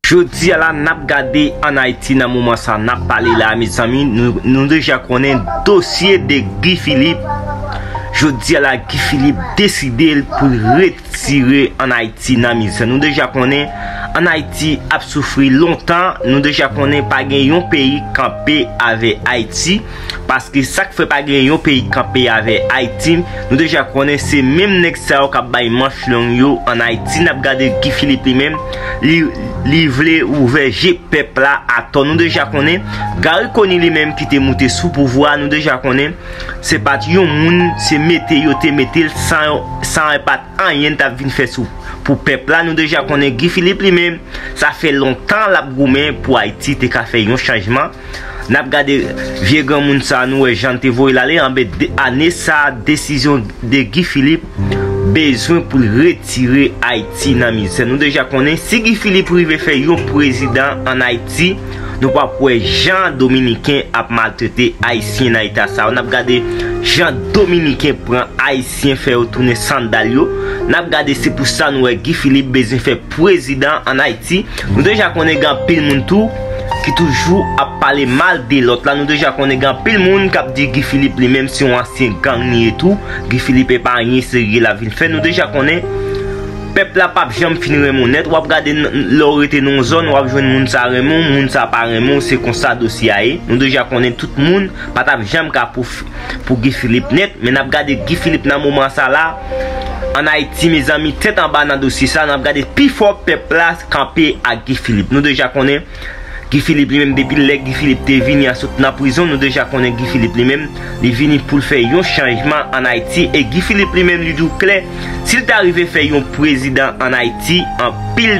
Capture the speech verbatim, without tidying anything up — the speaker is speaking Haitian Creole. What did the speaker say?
Jodi a la, n ap gade ann Ayiti nan moman sa n ap pale la, mezanmi. Nou, nou deja konnen dosye de Guy Philippe. Jodi a la, Guy Philippe deside l pou l retire ann Ayiti nan mizè. Nou deja konnen ann Ayiti ap soufri lontan. Nou deja konnen pa gen yon peyi k kanpe avè Ayiti. Paske sa k fè pa gen yon peyi k kanpe avè Ayiti, nou deja konnen se menm nèg sa yo k ap bay manch long yo ann Ayiti. N ap gade Guy Philippe li menm, li, li vle ouvè je pèp la atò. Nou deja konnen Garry Conille li menm ki te moute sou pouvwa, nou deja konnen se pa t yon moun, se mete yo te mete l san, san e pa t anyen t ap vin fè sou pou pèp la. Nou deja konnen Guy Philippe li menm, sa fè lontan l ap goumen pou Ayiti te ka fè yon chanjman. N ap gade vye granmoun sa, nou wè jan l te voye l ale. Anben, de, ane sa, desizyon de Guy Philippe bezwen pou l retire Ayiti nan mizè. Nou deja konnen si Guy Philippe rive fè yon prezidan ann Ayiti, nou p ap wè jan Dominiken ap maltrete Ayisyen nan eta sa. N ap gade jan Dominiken pran Ayisyen, fè yo tounen sandal yo. N ap gade, se pou sa nou wè Guy Philippe bezwen fè prezidan ann Ayiti. Nou deja konnen gen anpil moun tou ki toujou ap pale mal de lòt la. Nou deja konnen gen anpil moun k ap di Guy Philippe li menm se yon ansyen gang li ye tou. Guy Philippe e pa anyen serye l ap vin fè. Nou deja konnen pèp la p ap janm fin renmen w nèt. W ap gade n-, lè w rete nan yon zòn, w ap jwenn moun sa renmen w, moun sa pa renmen w, se konsa dosye a ye. Nou deja konnen tout moun pa t ap janm ka pou, pou Guy Philippe nèt, men n ap gade Guy Philippe nan moman sa la, ann Ayiti, mezanmi, tèt anba nan dosye sa, n ap gade pifò pèp la kanpe ak Guy Philippe. Nou deja konnen Guy Philippe li menm, depi lè Guy Philippe te vini an sot nan prizon, nou deja konnen Guy Philippe li menm, li vini pou l fè yon chanjman ann Ayiti. E Guy Philippe li menm, li di w klè, si l ta rive fè yon prezidan ann Ayiti, anpil